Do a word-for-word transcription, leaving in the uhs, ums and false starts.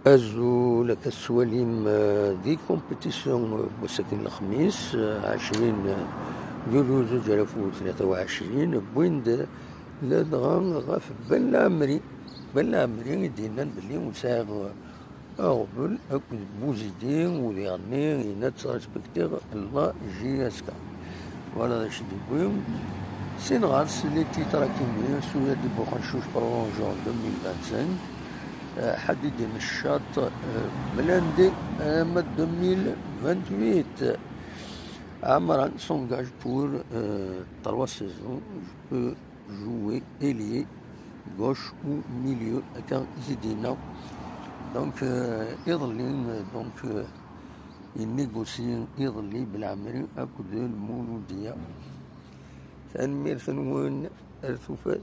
Azul, akka tettwalim, eh, di compétition, eh, n wass-agi n lexmis, eh, ɛecrin, eh, yulyu zuǧ alaf u tlata u ɛecrin, wwin-d ladɣa ɣef Ben Lɛemri. Ben Lɛemri i d-yennan belli ur sɛiɣ, eh, aɣbel akked Buzidi, u diɣenni yenna-d ttrespektiɣ la J S K. Voilà d acu d-yewwi. Sin ɣer-s les titres akimi, Souya di Buxencuc prolonge en deux mille vingt-cinq, eh, Ḥadid Imeccaṭ, eh, Blindé, eh, deux mille vingt-huit. Amran s'engage pour, euh, trois saisons. Je peux jouer ailier gauche ou milieu, akka i t-id-yenna. Donc, euh, iḍelli, euh, donc, euh, yennégocie iḍelli Belɛemri akked Lmuludya. Tanemmirt-nwen, ar tufat.